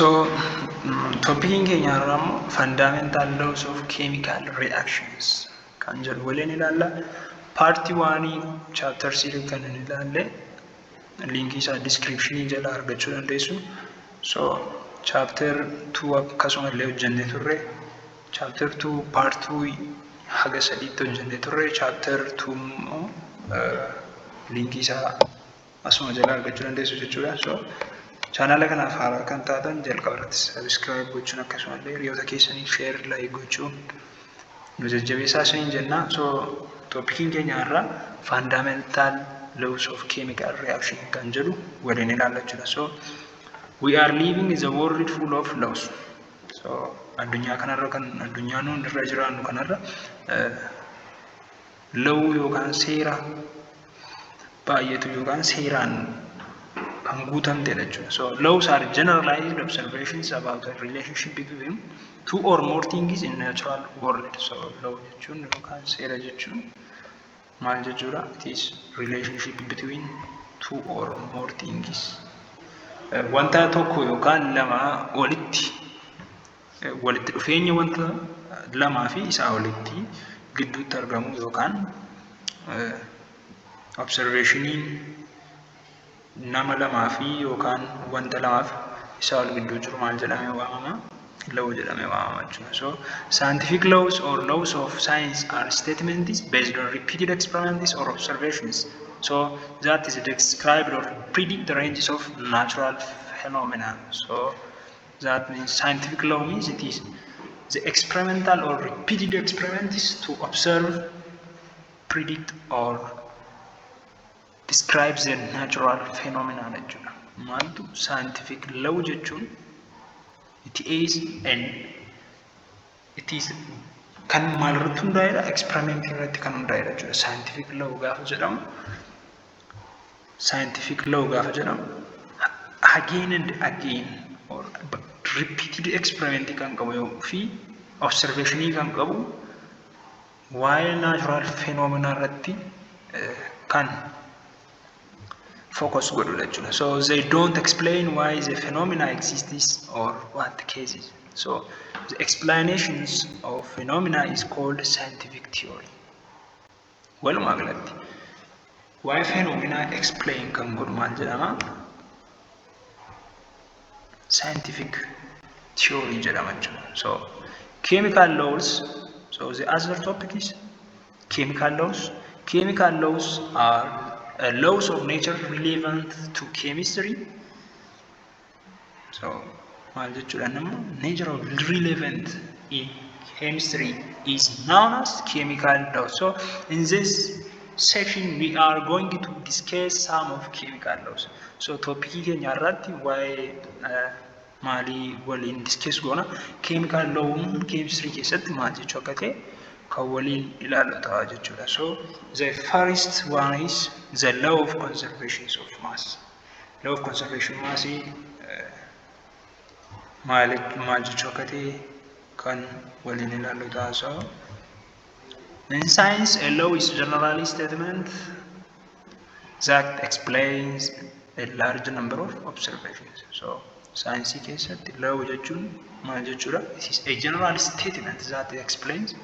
So topiciin keenya har'aa immoo fundamental laws of chemical reactions kan jedhu waliin ilaalla. Part oneii chapter 3 kan hin ilaalle linkii isaa descriptionii jala argachuu dandeessu. So chapter 2 akkasuma illee hojjennee turre. Chapter 2 part 2 haga sadiitti hojjennee turre. Chapter 2 immoo linkii isaa asuma jala argachuu dandeessu jechuudha. So channela kanaaf haaraa kan taatan jalqaba irratti subscribe gochuun, akkasumallee hiriyoota keessanii share, like gochuun nu jajjabeessaa isiniin jenna. So topiciin keenya har'aa fundamental laws of chemical reaction kan jedhu waliin ilaalla jechuudha. So we are living in a world full of laws. So addunyaa kanarra, kan addunyaa nuun irra jiraannu kanarra, law yookaan seera baay'eetu yookaan seeraan kan guutamtedha jechuudha. So laws are generalized observations about the relationship between two or more things in natural world. So law jechuun yookaan seera jechuun maal jechuudha? It is relationship between two or more things. Wanta tokko yookaan lama walitti dhufeenya wanta lamaa fi isaa olitti gidduutti argamu yookaan observationiin nama lamaa fi yookaan wanta lamaaf isaa ol gidduu jiru maal jedhamee waamama? Law jedhamee waamama jechuudha. So scientific laws or laws of science are statements based on repeated experiments or observations. So that is described or predict the ranges of natural phenomena. So that means scientific law means it is the experimental or repeated experiments to observe, predict or describe the natural phenomena jechuudha. Maaltu scientific law jechuun? It is kan maalirratti hundaa'edha? Experiment irratti kan hundaa'edha jechuudha. Scientific law gaafa jedhamu again and again or repeated experiment kan qabu fi observationii kan qabu, waa'ee natural phenomena irratti kan focus godhudha jechuudha. So they don't explain why the phenomena exists or what the case is. So the explanations of phenomena is called scientific theory. Walumaa galatti waa'ee phenomena explain kan godhu maal jedhama? Scientific theory jedhama jechuudha. So chemical laws, so the other topic is chemical laws. Chemical laws are laws of nature relevant to chemistry. So maal jechuudha nama nature of relevant in chemistry is known as chemical laws. So in this section we are going to discuss some of chemical laws. So topicii keenya irratti waa'ee maalii waliin discuss goona? Chemical law chemistry keessatti maal jechuu akka ta'e kan waliin ilaallu ta'a jechuudha. So the first one is the law of conservation of mass. Law of conservation mass maal maal jechuu akka ta'e kan waliin ilaallu ta'a. So in science, a law is generally statement that explains a large number of observations. So saayinsii keessatti law jechuun maal jechuudha? It is a general statement that explains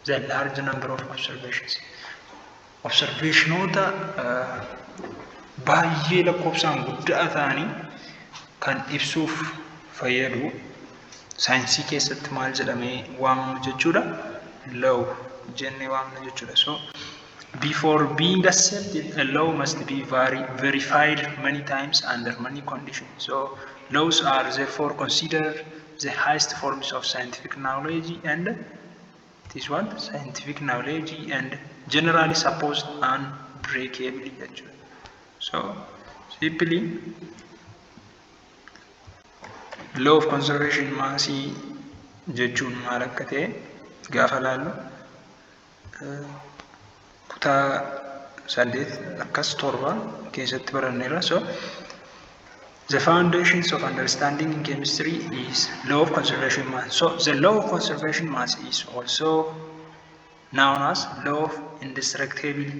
the large number of observations. Observationoota baay'ee lakkoofsaan guddaa ta'anii kan ibsuuf fayyadu saayinsii keessatti maal jedhamee waamama jechuudha? Law jennee waamna jechuudha. So before being accepted, a law must be verified many times under many conditions. So laws are therefore considered the highest forms of scientific knowledge and this one scientific knowledge and generally supposed unbreakable jechuudha. So simply law of conservation massii jechuun maal akka ta'e gaafa laallu, kutaa 8 akkas 7 keessatti baranneerra. So the foundations of understanding in chemistry is law of conservation mass. So the law of conservation mass is also known as law of indestructible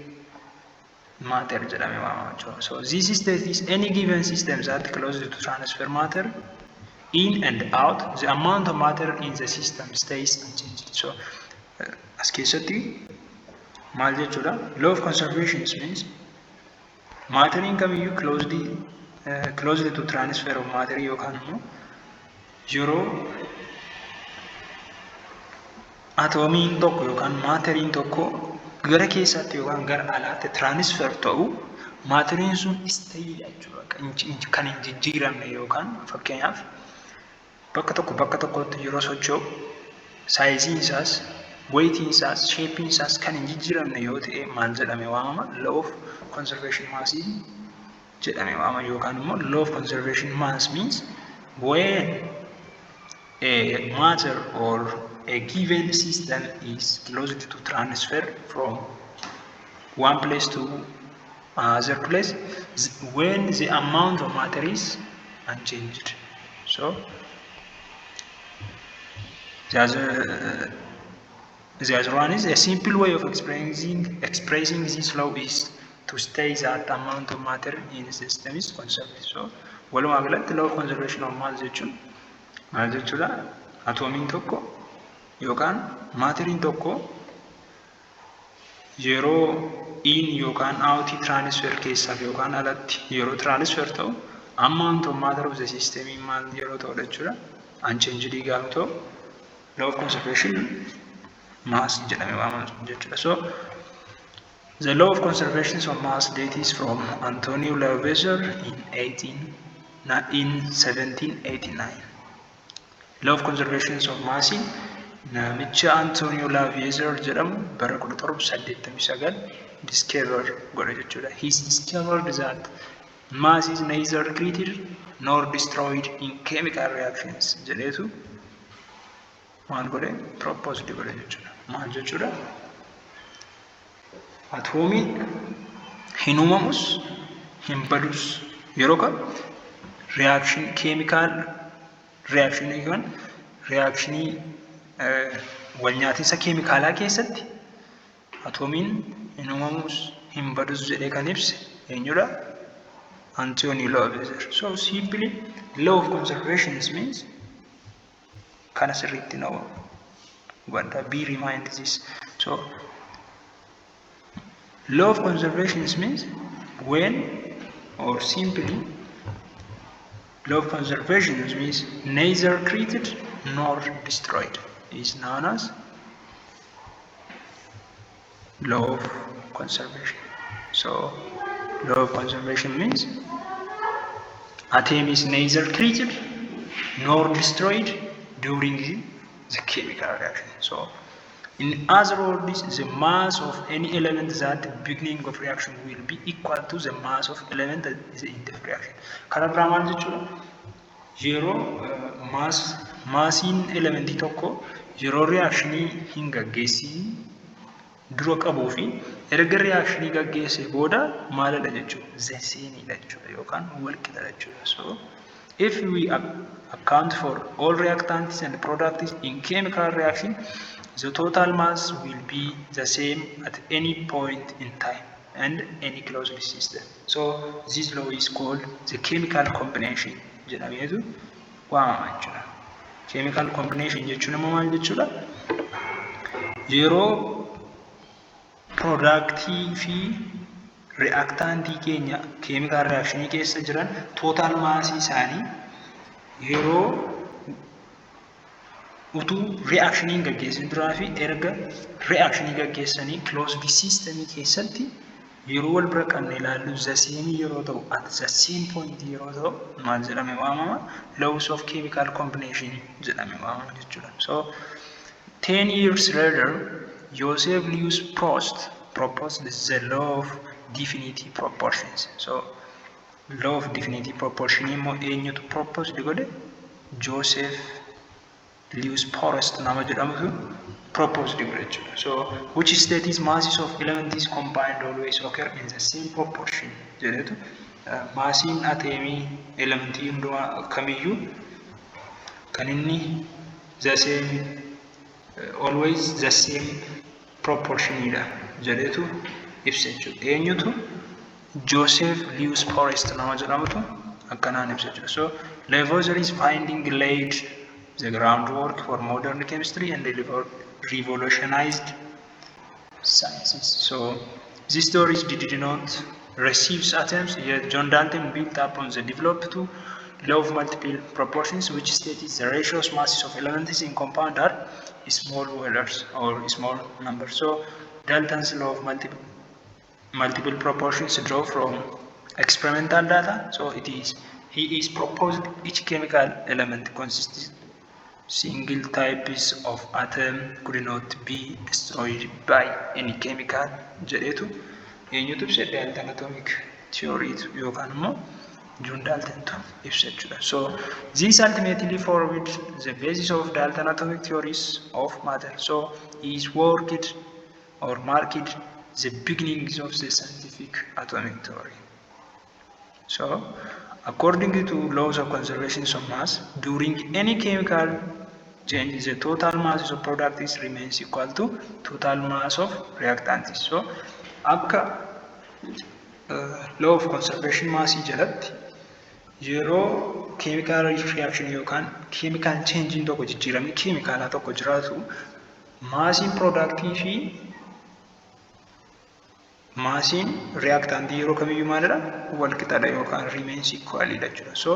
matter jedhamee waamama jechuudha. So this state is any given system that closes to transfer matter in and out, the amount of matter in the system stays unchanged. So as keessatti maal jechuudha? Law of conservation means matteriin kamiyyuu closely to transfer of matter yookaan immoo yeroo atoomiin tokko yookaan matteriin tokko gara keessaatti yookaan gara alaatti transfer ta'u, matteriin sun stay jechuudha. Kan hin jijjiiramne yookaan fakkeenyaaf bakka tokko bakka tokkotti yeroo socho'u sizeiin isaas, weightiin isaas, shapeiin isaas kan hin jijjiiramne yoo ta'e maal jedhame waamama? Law of conservation mass jedhame waamama. Yookaan immoo law of conservation mass means when a matter or a given system is closed to transfer from one place to another place when the amount of matter is unchanged. So the other one is a simple way of expressing this law is to state that amount of matter in the system is conserved. So walumaa galatti law of conservation of mass jechuun maal jechuudha? Atoomiin tokko yookaan matteriin tokko yeroo in yookaan out transfer keessaaf yookaan alatti yeroo transfer ta'u amount of matter of the system maal yeroo ta'udha jechuudha? Unchanged gaafa ta'u law of conservation mass jedhame waamama jechuudha. So the law of conservation of mass dates from Antonio Lavoisier in 18 in 1789. Law of conservation of mass namicha Antonio Lavoisier jedhamu bara 1789 discover godhe jechuudha. He discovered that mass is neither created nor destroyed in chemical reactions jedheetu maal godhe? Proposed godhe jechuudha. Maal jechuudha? Atoomiin hin uumamus, hin badus. Yeroo kam? Reaction, chemical reaction yookaan reactionii wal nyaatinsa keemikaalaa keessatti atoomiin hin uumamus, hin badus jedhee kan ibse eenyudha? Anthony Lavoisier. So simply law of conservation means kana sirriitti na hubadhaa. Be remind this. So law of conservation means when or simply law of conservation means neither created nor destroyed is known as law of conservation. So law of conservation means atom is neither created nor destroyed during the chemical reaction. So in other words, the mass of any element at the beginning of reaction will be equal to the mass of element at the end of reaction. Karaa biraa maal jechuudha? Yeroo mass massiin elementii tokko yeroo reactionii hin gaggeessin dura qabuu fi erga reactionii gaggeessee booda maalidha jechuudha? The sameidha jechuudha yookaan wal qixa jechuudha. So if we account for all reactants and products in chemical reaction, the total mass will be the same at any point in time and any closed system. So this law is called the chemical combination jedhameetu waamama jechuudha. Chemical combination jechuun immoo maal jechuudha? Yeroo productii fi reactantii keenya chemical reactionii keessa jiran total massii isaanii yeroo utuu reactionii hin gaggeessin duraa fi erga reactionii gaggeessanii closed system keessatti yeroo wal bira qabne ilaallu the same yeroo ta'u, at the same point yeroo ta'u maal jedhame waamama? Laws of chemical combination jedhame waamama jechuudha. So 10 years later, Joseph Louis Proust proposed the law of definite proportions. So law of definite proportion immoo eenyutu proposed godhe? Joseph Louis Proust nama jedhamutu proposed godhe jechuudha. So which states masses of elements combined always occur in the same proportion jedhetu massiin ateemii elementii hundumaa kamiyyuu kan inni the same, always the same proportionidha jedhetu ibsa jechuudha. Eenyutu? Joseph Louis Proust nama jedhamutu akkanaan ibsa jechuudha. So Lavoisier's finding laid the groundwork for modern chemistry and revolutionized sciences. So these theories did not receive atoms, yet John Dalton built upon the developed to law of multiple proportions, which states the ratios masses of elements in compound are small values or small numbers. So Dalton's law of multiple proportions draw from experimental data. So it is he is proposed each chemical element consists single types of atom could not be destroyed by any chemical jedheetu eenyutu ibse? Dalton atomic theory yookaan immoo John Daltontu ibsa jechuudha. So this ultimately formed the basis of Dalton atomic theories of matter. So he is worked or marked the beginnings of the scientific atomic theory. So according to laws of conservation of mass, during any chemical change, the total mass of product is remains equal to total mass of reactants. So akka law of conservation mass jalatti yeroo chemical reaction yookaan chemical change tokko, jijjiiramni keemikaalaa tokko jiraatu, maasiin productii fi maasiin reactantii yeroo kamiyyuu maalidha? Wal qixadha yookaan remains equalidha jechuudha. So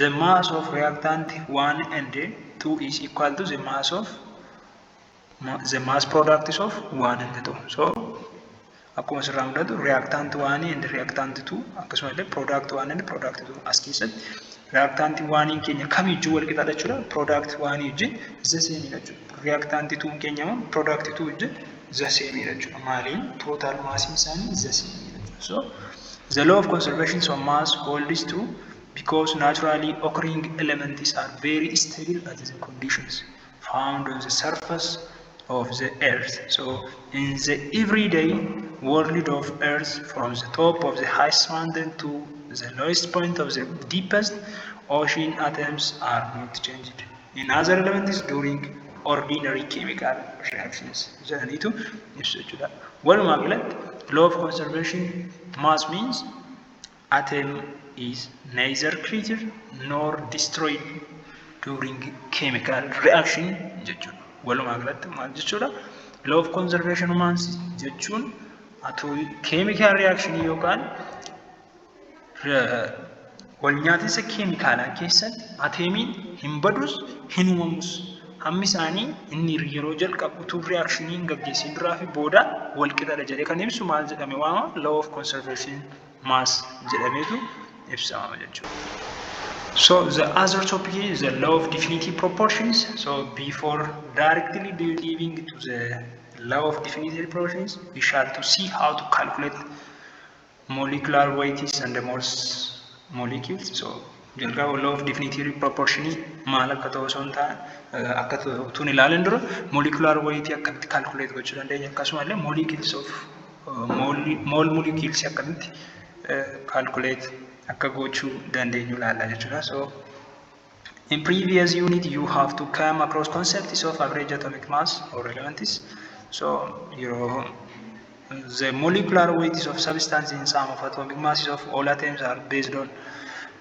the mass of reactant 1 and 2 is equal to the mass products of 1 and 2. So akkuma asirraa mul'atu, reactant 1 and reactant 2, akkasumallee product 1 and product 2, as keessatti reactant 1 keenya kamiyyuu wal qixadha jechuudha. Product 1 wajjin the same jechuudha. Reactant 2 keenya immoo product 2 wajjin the same jechuudha. Maaliin? Total massiin isaanii the same jechuudha. So the law of conservation of mass holds true because naturally occurring elements are very stable at the conditions found on the surface of the earth. So in the everyday world of earth, from the top of the highest mountain to the lowest point of the deepest ocean, atoms are not changed in other elements during ordinary chemical reactions jedhaniitu ibsu jechuudha. Walumaa galatti, law of conservation mass means atom is neither created nor destroyed during chemical reaction jechuudha. Walumaa galatti maal jechuudha? Law of conservation mass jechuun chemical reaction yookaan wal nyaatinsa keemikaalaa keessatti ateemiin hin badus, hin uumamus. Hammi isaanii inni yeroo jalqabu utuu reactionii hin gaggeessin duraa fi booda wal qixadha jedhee kan ibsu maal jedhame waamama? Law of conservation mass jedhameetu ibsama jechuudha. So the other topic is the law of definite proportions. So before directly delving to the law of definite proportions, we shall to see how to calculate molecular weights and the moles molecules. So jalqaba law of definite proportion maal akka ta'u osoo hin taane, akka utuun ilaalin dura, molecular weight akkamitti calculate gochuu dandeenya, akkasumallee molecules of mole molecules akkamitti calculate akka gochuu dandeenyu ilaalla jechuudha. So in previous unit you have to come across concepts of average atomic mass or elements. So yeroo the molecular weights of substance in sum of atomic masses of all atoms are based on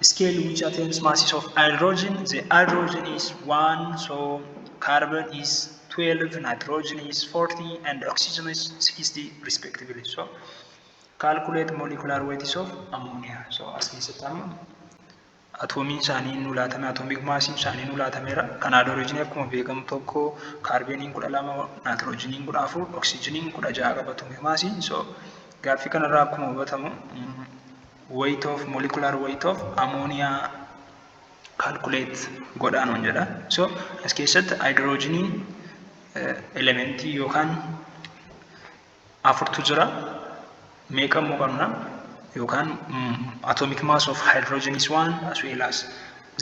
scale which atoms masses of hydrogen. The hydrogen is 1, so carbon is 12, nitrogen is 40 and oxygen is 60 respectively. So calculate molecular weights of ammonia. So as keessatti amma atoomiin isaanii nu laatame, atomic massiin isaanii nu laatameera. Kan haayidroojinii akkuma beekamu tokko, kaarbeeniin 12, naayitroojiniin 14, oksijiniin 16 qaba atomic massiin. So gaaffii kanarraa akkuma hubatamu, weight of molecular weight of ammonia calculate godhaa nuun jedha. So as keessatti haayidroojiniin elementii yookaan afurtu jira. Meeqa immoo qabna? Yookaan atomic mass of hydrogen is 1 as well as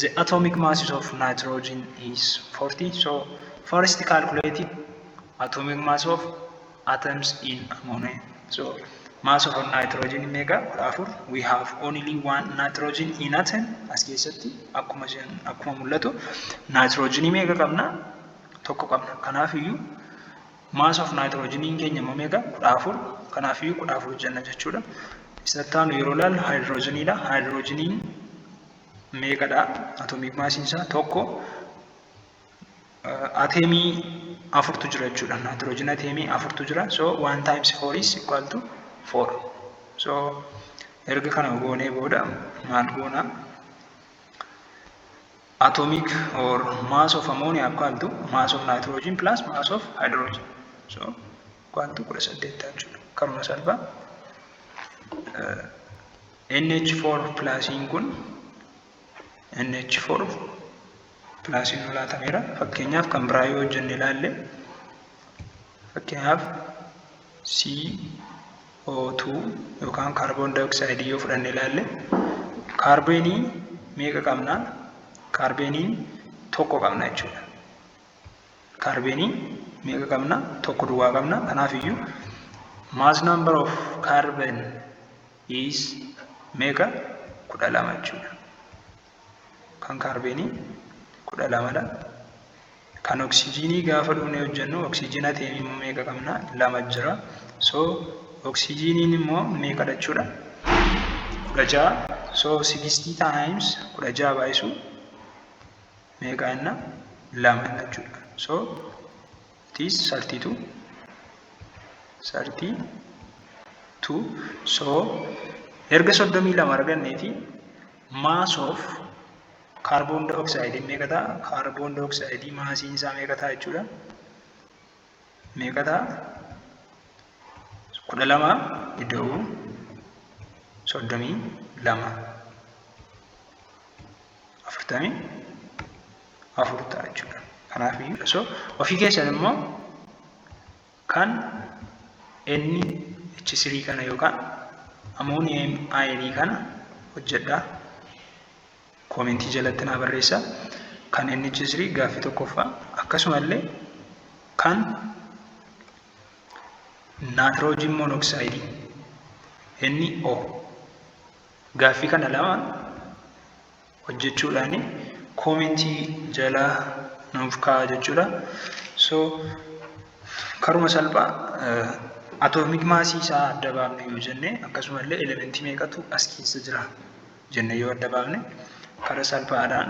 the atomic mass of nitrogen is 40. So first calculated atomic mass of atoms in ammonia. So mass of nitrogen meeqa? 14. We have only one nitrogen in atom. As keessatti akkuma mul'atu, nitrogenii meeqa qabna? Tokko qabna. Kanaaf iyyuu mass of nitrogen keenya immoo meeqa? 14. Kanaaf iyyuu 14 jenna jechuudha. Isatti aanu yeroo ilaallu haayidroojiniidha. Haayidroojiniin meeqadha? Atomic massiin isaa tokko, ateemii afurtu jira jechuudha. Nitrogen ateemii afurtu jira. So 1 times 4 is equal to 4. So erga kana goonee booda maal goona? Atomic or mass of ammonia equal to mass of nitrogen plus mass of hydrogen. So equal to 18 jechuudha. Karuma salphaa NH4 plusiin kun NH4 plusiin nu laatameera. Fakkeenyaaf kan biraa yoo hojjenne ilaalle, fakkeenyaaf CO2 yookaan carbon dioxide yoo fudhanne ilaalle, kaarbeenii meeqa qabna? Kaarbeeniin tokko qabna jechuudha. Kaarbeenii meeqa qabna? Tokko duwwaa qabna. Kanaaf iyyuu mass number of carbon is meeqa? 12 jechuudha. Kan kaarbeenii 12dha. Kan oksijiinii gaafa dhufnee hojjennu, oksijiin ateemii immoo meeqa qabna? Lama jira. So oksijiiniin immoo meeqadha jechuudha? 16. So 16 times 16 baay'isu meeqa jenna? Lama jechuudha. So it is 32. 32. So erga 32 arganneeti, mass of carbon dioxide meeqa ta'a? Carbon dioxide massiin isaa meeqa ta'a jechuudha? Meeqa ta'a? 12 ida'uu 32, 44 ta'a jechuudha. Kanaaf so ofii keessan immoo kan NH3 kana yookaan ammonium ionii kana hojjedhaa. Commentii jalatti naa barreessaa. Kan NH3 gaaffii tokkoffaa, akkasumallee kan nitrogen monoxide NO gaaffii kana lamaan hojjechuudhaan commentii jala nuuf kaa'a jechuudha. So karuma salphaa atomic massii isaa adda baafne yoo jenne, akkasumallee elementii meeqatu as keessa jira jenne yoo adda baafne, karaa salphaadhaan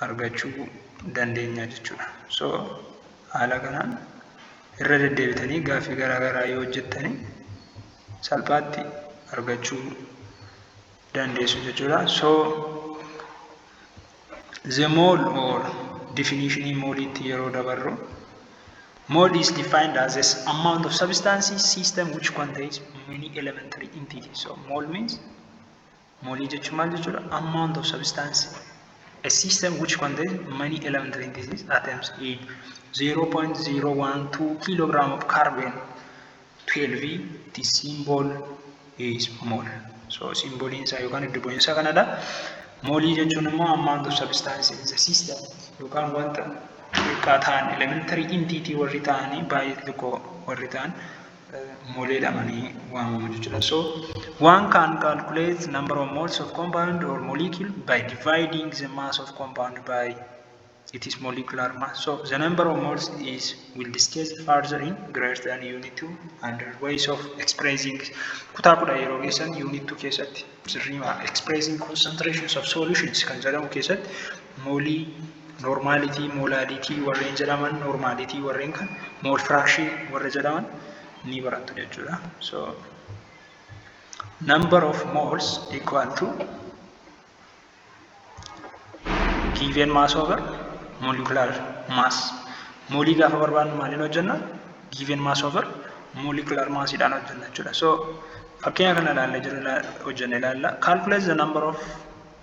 argachuu dandeenya jechuudha. So haala kanaan irra deddeebitanii gaaffii garaa garaa yoo hojjettanii salphaatti argachuu dandeessu jechuudha. So the mole or definition mooliitti yeroo dabarru, mole is defined as this amount of substances system which contains many elementary entities. So mole means, moolii jechuun maal jechuudha? Amount of substance, a system which contains many elementary entities, atoms. In 0.012 kilogram of carbon 12, the symbol is mole. So symboliin isaa yookaan iddo bu'iinsa kanadha. Moolii jechuun immoo amount of substance in the system yookaan wanta xiqqaa ta'an, elementary entity warri ta'anii baay'ee xixiqqoo warri ta'an molee jedhamanii waamamu jechuudha. So one can calculate number of moles of compound or molecule by dividing the mass of compound by its molecular mass. So the number of moles is will discuss further in grade 10 unit 2 under ways of expressing. Kutaa 10 yeroo geessan unit 2 keessatti sirriima expressing concentrations of solutions kan jedhamu keessatti moolii, normality, molality warreen jedhaman, normality warreen kan mole fraction warra jedhaman ni barattu jechuudha. So number of moles equal to given mass over molecular mass. Moolii gaafa barbaadnu maaliin hojjenna? Given mass over molecular mass dhaan hojjenna jechuudha. So fakkeenya kana ilaallee jiru hojjenne ilaalla. Calculate the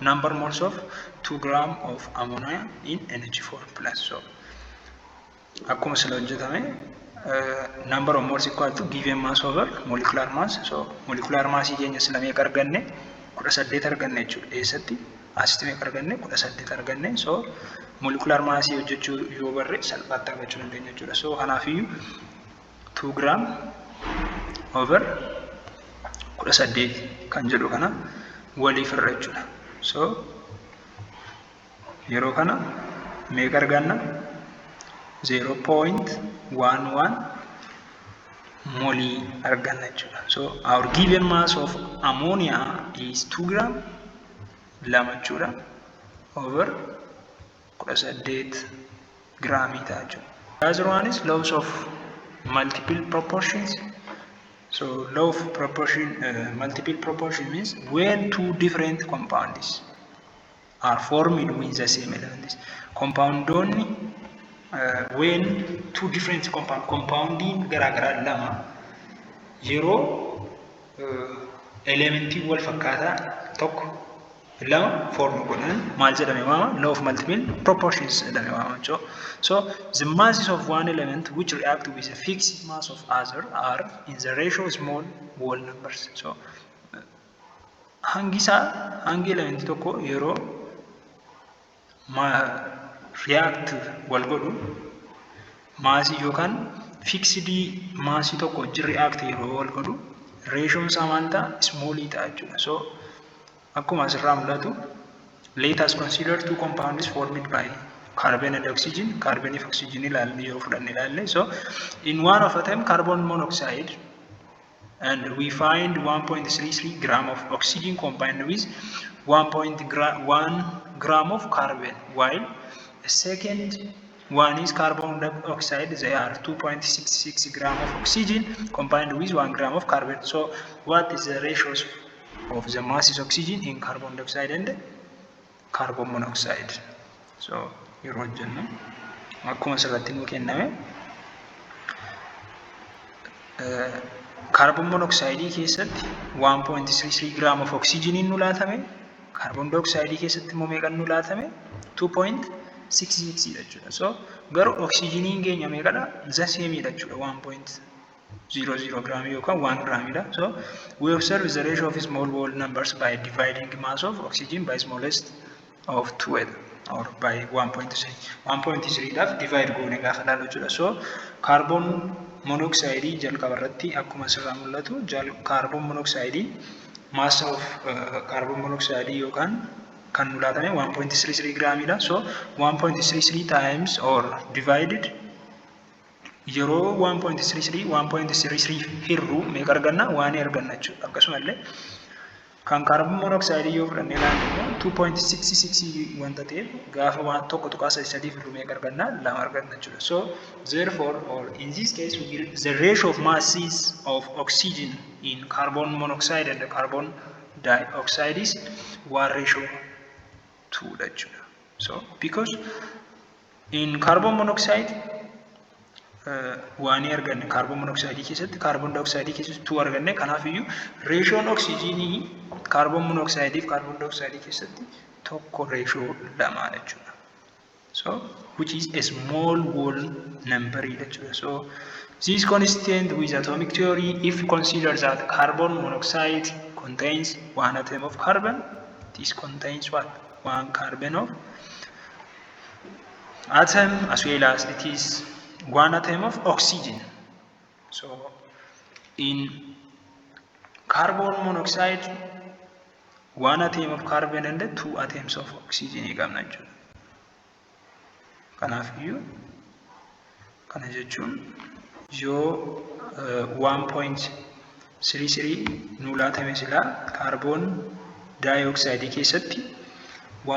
number moles of 2 gram of ammonia in NH4 plus. So akkuma sila hojjetame, number of moles equal to given mass over molecular mass. So molecular mass keenya sila meeqa arganne? 18 arganne jechuudha. Eessatti? Asitti meeqa arganne? 18 arganne. So molecular mass hojjechuu yoo barre salphaatti argachuu dandeenya jechuudha. So kanaafiyyuu 2 gram over 18 kan jedhu kana waliif irra jechuudha. So yeroo kana meeqa arganna? 0.11 molii arganna jechuudha. So our given mass of ammonia is 2 gram. lama jechuudha over 18 giraamii ta'a jechuudha. The other one is laws of multiple proportions. So law of proportion, multiple proportion means when two different compounds are formed with the same elements. Compoundoonni when two different compound, compoundiin garaagaraa lama yeroo elementii wal fakkaataa tokko lama form godhan maal jedhame waama? Law of multiple proportions jedhame waama jechuudha. So the masses of one element which react with a fixed mass of other are in the ratio small whole numbers. So hangi isaa, hangi elementii tokko yeroo react wal godhu maasii yookaan fixed maasii tokko wajjin react yeroo wal godhu ratioon isaa maal ta'a? Smallii ta'a jechuudha. So akkuma asirraa mul'atu, let us consider two compounds formed by carbon and oxygen. Carbon fi oxygen ilaalle yoo fudhanne ilaalle, so in one of them carbon monoxide and we find 1.33 gram of oxygen combined with 1.1 gram of carbon, while the second one is carbon dioxide, they are 2.66 gram of oxygen combined with 1 gram of carbon. So what is the ratios of the masses oxygen in carbon dioxide and carbon monoxide? So yeroo hojjennu akkuma asirratti nuu kenname, carbon monoxide keessatti 1.33 gram of oxygen nu laatame, carbon dioxide keessatti immoo meeqan nu laatame? 2.66 jechuudha. So garuu oxygeniin keenya meeqadha? The same dha jechuudha, 1.00 gram yookaan 1 gramidha. So we observe the ratio of small whole numbers by dividing mass of oxygen by smallest of 2 or by 1.3. 1.3 dhaaf divide goone gaafa ilaallu jechuudha. So carbon monoxide jalqaba irratti akkuma asirraa mul'atu, carbon monoxide, mass of carbon monoxide yookaan kan nu laatame 1.33 giraamidha. So 1.33 times or divided yeroo 1.33 1.33 hirru meeqa arganna? Waan arganna jechuudha. Akkasumallee kan carbon monoxide yoo fudhannee ilaalle immoo 2.66 wanta ta'eef gaafa waan 1.33 hirru meeqa arganna? Lama arganna jechuudha. So therefore, or in this case, we get the ratio of masses of oxygen in carbon monoxide and the carbon dioxide is 1 ratio 2 dha jechuudha. So because in carbon monoxide waan arganne carbon monoxide keessatti, carbon dioxide keessatti 2 arganne, kanaaf iyyuu ratioon oksijiinii carbon monoxide fi carbon dioxide keessatti tokko ratio lamaa jechuudha. So which is a small whole number jechuudha. So this consistent with atomic theory if you consider that carbon monoxide contains one atom of carbon, this contains what? One carbon of atom as well as it is one atom of oxygen. So in carbon monoxide, one atom of carbon and two atoms of oxygen qabna jechuudha. Kanaaf iyyuu kana jechuun yoo 1.33 nu laatame silaa carbon dioxide keessatti 1.3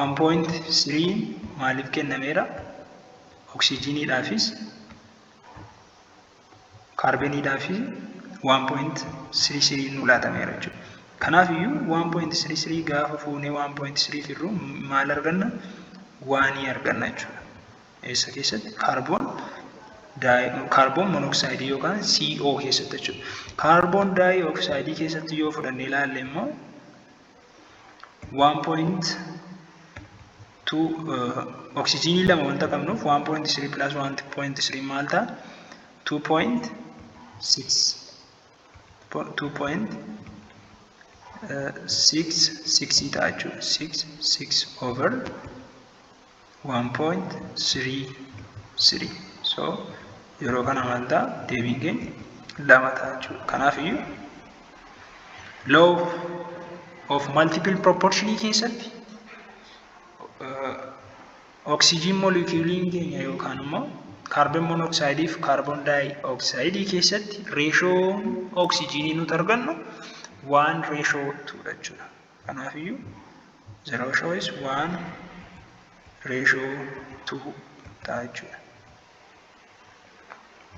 maaliif kennameera? Oksijiiniidhaafis kaarbeniidhaafis 1.33 nu laatameera jechuudha. Kanaaf iyyuu 1.33 gaafa fuunee 1.3 firru maal arganna? Waanii arganna jechuudha. Eessa keessatti? Carbon monoxide yookaan CO keessatti jechuudha. Carbon dioxide keessatti yoo fudhannee ilaalle immoo 1.2 oksijiinii lama wanta qabnuuf 1.3 plus 1.3 maal ta'a? 2.6 2.6 6 ta'a jechuudha. 6 6 over 1.33. So yeroo kana maal ta'a? Deebiin keenya lama ta'a jechuudha. Kanaaf iyyuu law of multiple proportionii keessatti oksijiin moolekuuliin keenya yookaan immoo carbon monoxide fi carbon dioxide keessatti ratioon oksijiinii nuti argannu one ratio twodha jechuudha. Kanaaf iyyuu The ratio is 1 ratio 2 ta'a jechuudha.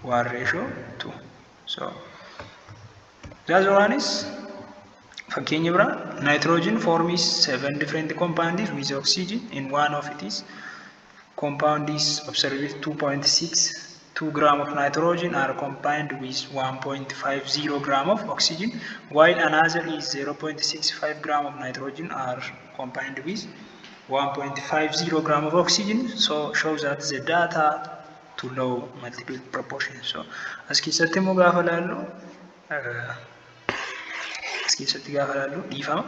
1 ratio 2. So the other one is, fakkeenya biraa, nitrogen forms seven different compounds with oxygen. In one of its compound is observed 2.62 gram of nitrogen are combined with 1.50 gram of oxygen, while another is 0.65 gram of nitrogen are combined with 1.50 gram of oxygen. So shows that the data to law multiple proportion. So as keessatti immoo gaafa laallu, as keessatti gaafa laallu, dhiifama,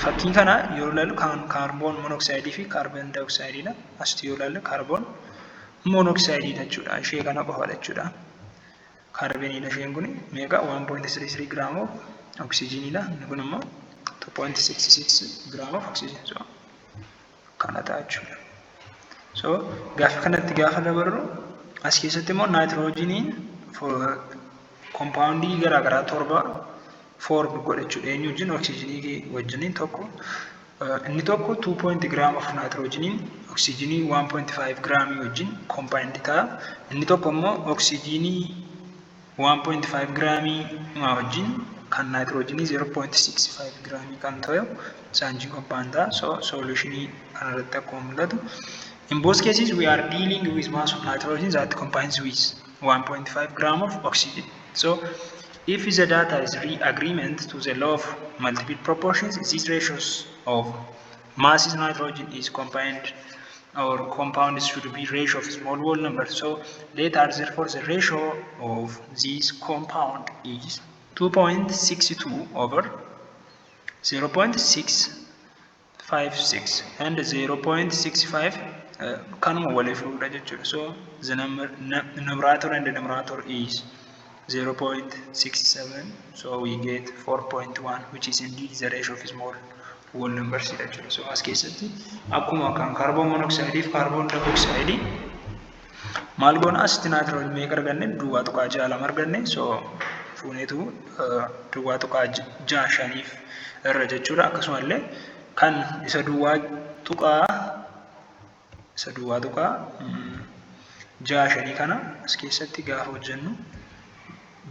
fakkii kana yeroo laallu kan carbon monoxide fi carbon dioxide dha. Asitti yoo laallu carbon monoxide jechuudha. Ishee kana qofadha jechuudha. Kaarbeniidha isheen kun. Meeqa? 1.33 gram of oxygenidha. Inni kun immoo 2.66 gram of oxygen. So kana ta'a jechuudha. So gaafa kanatti gaafa dabarru, as keessatti immoo naayitiroojiiniin compoundii garaagaraa torba form godha jechuudha. Eenyu wajjin? Oksijiinii wajjiniin. Tokko, inni tokko 2 gram of naayitiroojiiniin oksijiinii 1.5 giraamii wajjin combined ta'a. Inni tokko immoo oksijiinii 1.5 giraamii wajjin kan naayitiroojiinii 0.65 giraamii kan ta'e isaan wajjin combined ta'a. So solutionii kanarratti akkuma mul'atu. In both cases, we are dealing with mass of nitrogen that combines with 1.5 gram of oxygen. So if the data is in agreement to the law of multiple proportions, these ratios of masses nitrogen is combined or compounds should be ratio of small whole number. So let us therefore the ratio of this compound is 2.62 over 0.656 and 0.65, kanuma waliif fuudha jechuudha. So the number, numerator and the numerator is 0.67, so we get 4.1, which is indeed the ratio of small whole numbers jechuudha. So as keessatti akkuma kan carbon monoxide fi carbon dioxide maal goona? Asitti nitrogen meeqa arganne? 0.62 arganne. So fuuneetu 0.65f irra jechuudha. Akkasumallee kan isa 0.65 kana as keessatti gaafa hojjennu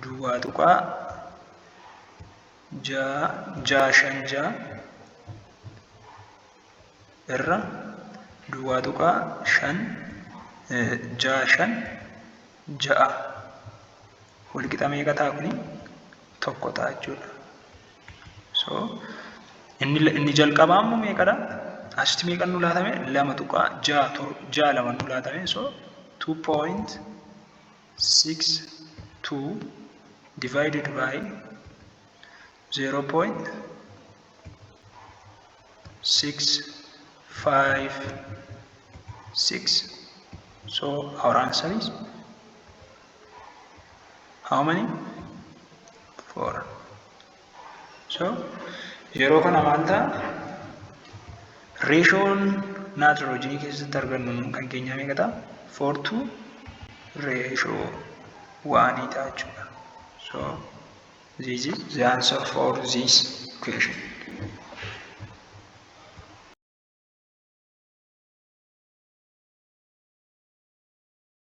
0.656 irra 0.5656 walqixa meeqa ta'a kuni? Tokko ta'a jechuudha. So inni jalqabaa immoo meeqadha? Asitti meeqan nu laatame? 2.62 nu laatame. So 2.62 divided by 0.656. So our answer is how many? Four. So yeroo kana maal ta'a? Ratioon naatiroojiinii keessatti argannu kan keenyaa meeqa ta'a? 4 to ratio 1 ta'a jechuudha. So this is the answer for this question.